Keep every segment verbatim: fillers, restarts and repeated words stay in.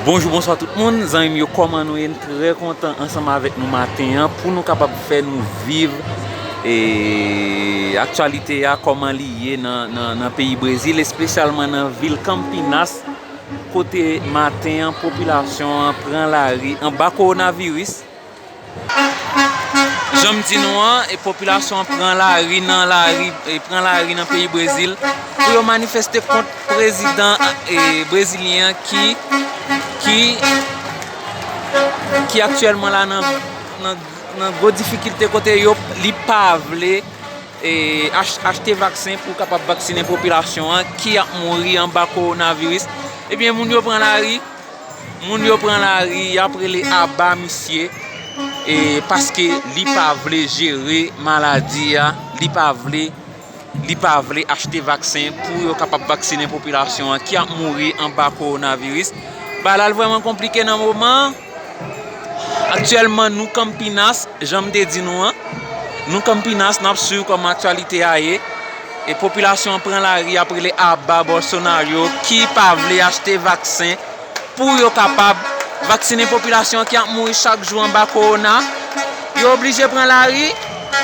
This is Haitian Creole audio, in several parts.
Bonjou, bonswa tout moun. Zanmi m yo, kòman nou ye? M trè kontan ansanm avèk nou maten an pou nou kapab fè nou viv, e, aktyalite a, kòman li ye nan, nan, nan peyi Brezil, espesyalman nan vil Campinas, kote maten an popilasyon an pran lari anba kowonaviris. Jan m di nou an, e popilasyon an pran lari nan lari, e pran lari nan peyi Brezil pou yo manifeste kont prezidan, e, brezilyen an ki, ki, ki aktyèlman la nan, nan, nan gwo difikilte kote yo, li pa vle, e, ach-, achte vaksen pou kapab vaksinen popilasyon an ki ap mouri anba kowonaviris. Ebyen, moun yo pran lari, moun yo pran lari, y ap rele aba misye, e, paske li pa vle jere maladi a, li pa vle, li pa vle achte vaksen pou yo kapab vaksinen popilasyon an ki ap mouri anba kowonaviris. Bagay la vrèman konplike nan moman an. Aktyèlman, nou Campinas, jan m te di nou an, nou Campinas, n ap swiv kòman aktyalite a ye. E popilasyon an pran lari, ap rele aba Bolsonaro ki pa vle achte vaksen pou yo kapab vaksinen popilasyon ki ap mouri chak jou anba kowona. Yo oblije pran lari,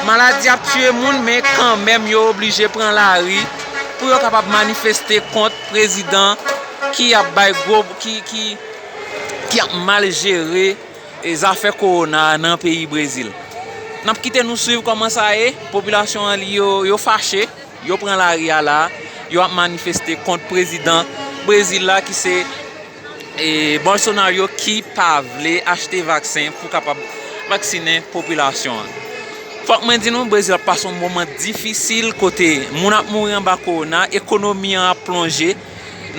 maladi ap tiye moun, men kanmenm yo oblije pran lari pou yo kapab manifeste kont prezidan ki ap bay gwo, ki, ki, ki ap mal jere, e, zafè kowona a nan peyi Brezil. N ap kite nou swiv kòman sa ye. Popilasyon an, li, yo, yo fache, yo pran lari a la, yo ap manifeste kont prezidan Brezil la ki se, e, Bolsonaro, ki pa vle achte vaksen pou kapab vaksinen popilasyon an. Fòk mwen di nou, Brezil ap pase yon moman difisil kote moun ap mouri anba kowona, ekonomi an ap plonje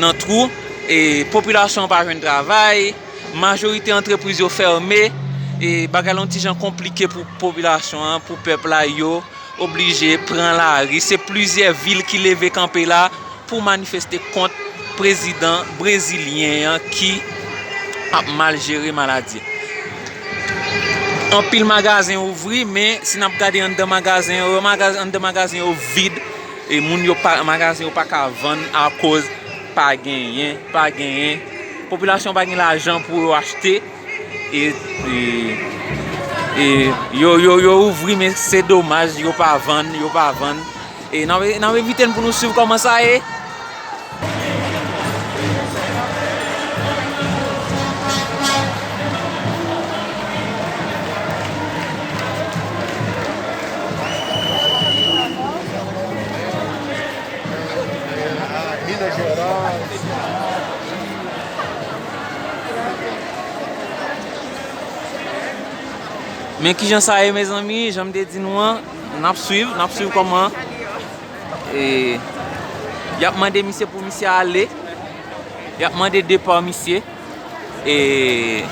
nan twou, e popilasyon an pa jwenn travay, majorite antrepriz yo fèmen, e bagay la yon ti jan konplike pou popilasyon an, pou pèp la, yo oblije pran lari. Se plizyè vil ki leve kanpe la pou manifeste kont prezidan brezilyen an ki ap mal jere maladi. Anpil magazen ouvri, men si n ap gade anndan magazen yo, maga-, anndan magazen yo vid, e moun yo pa, magazen yo pa ka vann akoz pa genyen, pa genyen. Popilasyon pa gen lajan pou yo achte. E, e, e yo, yo, yo ouvri, men se domaj, yo pa vann, yo pa vann. E n ap, n ap envite n pou nou swiv kòman sa ye. Men kijan sa ye, mezanmi, jan m te di nou an, n ap swiv, n ap swiv kòman, e, y ap mande misye pou misye ale, y ap mande depa misye, e,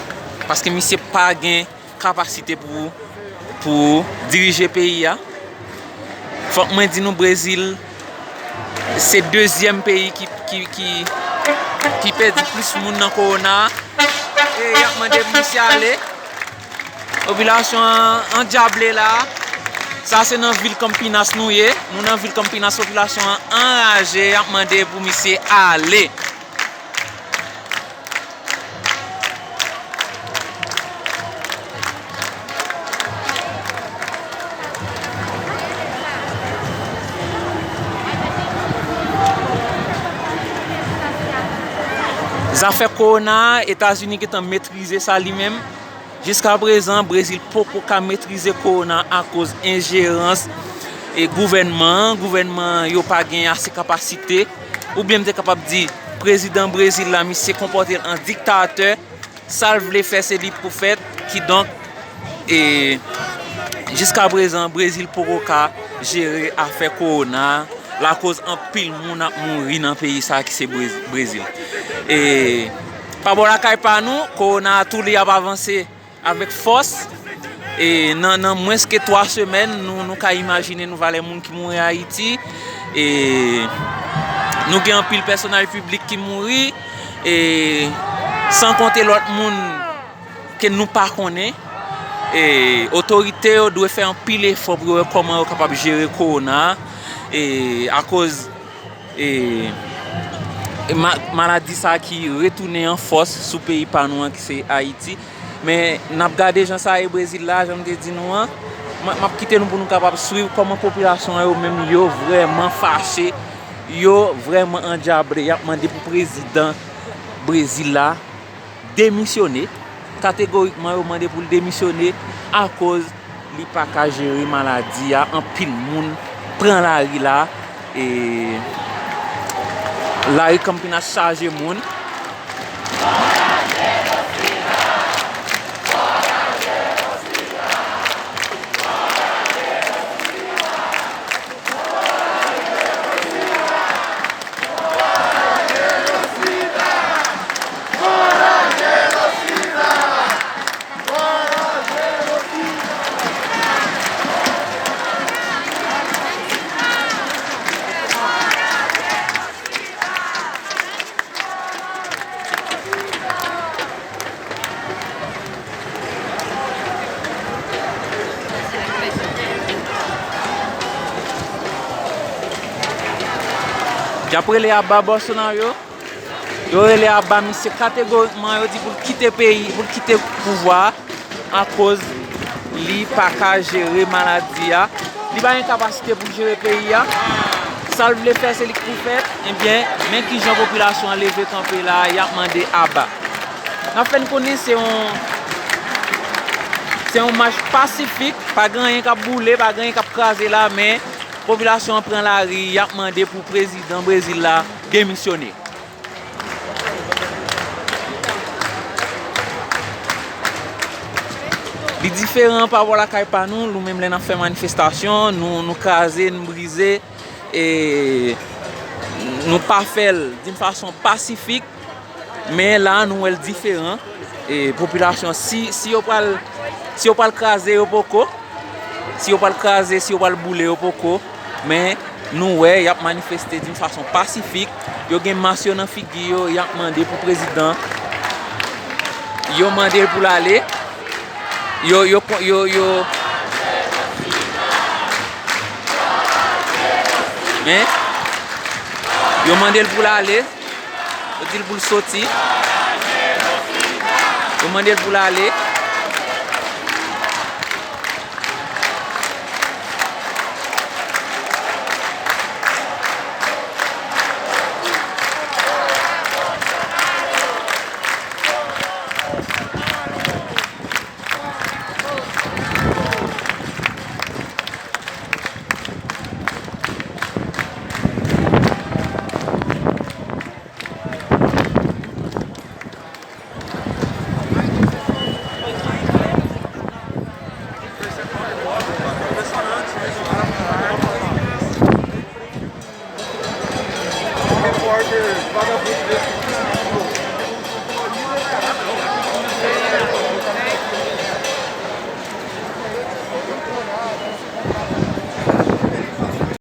paske misye pa gen kapasite pou, pou dirije peyi a. Fòk mwen di nou, Brezil se dezyèm peyi ki, ki, ki, ki pèdi plis moun nan kowona a. E y ap mande pou misye ale. Popilasyon an andyable la. Sa se nan vil Campinas nou ye. Nou nan vil Campinas, popilasyon an anraje. Y ap mande pou misye ale. Zafè kowona a, Etazini gentan metrize sa li menm. Jiska prezan, Brezil poko ka metrize kowona akoz enjerans, e, gouvènman an. Gouvènman an, yo pa gen ase kapasite, oubyen m te kapab di, prezidan Brezil la, misye konpòte l an diktatè. Sa l vle fè, se li pou fèt. Kidonk, e, jiska prezan, Brezil poko ka jere afè kowona a, lakoz anpil moun ap mouri nan peyi sa a ki se Brez-, Brezil. E, pa bò lakay pa nou, kowona a tou li ap avanse avèk fòs. E nan, nan mwens ke twa semèn, nou, nou ka imajine nou valè moun ki mouri Ayiti. E nou gen anpil pèsonaj piblik ki mouri, e san konte lòt moun ke nou pa konnen. E otorite yo dwe fè anpil efò pou yo wè kòman yo kapab jere kowona a. E akoz, e, ma-, maladi sa ki retounen an fòs sou peyi pa nou an ki se Ayiti. Men n ap gade jan sa ye Brezil la, jan m te di nou an. M, m ap kite nou pou nou kapab swiv kòman popilasyon an yo menm yo vrèman fache, yo vrèman andyabre, y ap mande pou prezidan Brezil la demisyone. Kategorikman, yo mande pou l demisyone akoz li pa ka jere maladi a. Anpil moun pran lari la. E lari Campinas chaje moun. Y ap rele aba Bolsonaro. Yo rele aba misye kategorikman, yo di pou l kite peyi, pou l kite pouvwa a, akoz li pa ka jere maladi a. Li pa gen kapasite pou l jere peyi a. Sa l vle fè, se li k pou fè. Ebyen, men kijan popilasyon an leve kanpe la, y ap mande aba. N ap fè n konnen se yon, se yon mach pasifik, pa gen anyen k ap boule, pa gen anyen k ap kraze la, men popilasyon an pran lari, y ap mande pou prezidan Brezil la demisyone. Li diferan pa rapò lakay pa nou, nou menm lè n ap fè manifestasyon, nou, nou kraze, nou brize, e nou pa fè l d'une façon pacifique, men la nou wè l diferan. E popilasyon, si, si yo pral, si yo pral kraze, yo poko. Si yo pral kraze, si yo pral boule, yo poko. Men nou wè, y ap manifeste d'une façon pacifique. Yo gen mas yo nan figi yo, y ap mande pou prezidan. Yo mande l pou l ale. Yo, yo, yo, yo. Men, yo mande l pou l ale. Yo di l pou l soti. Yo mande l pou l ale.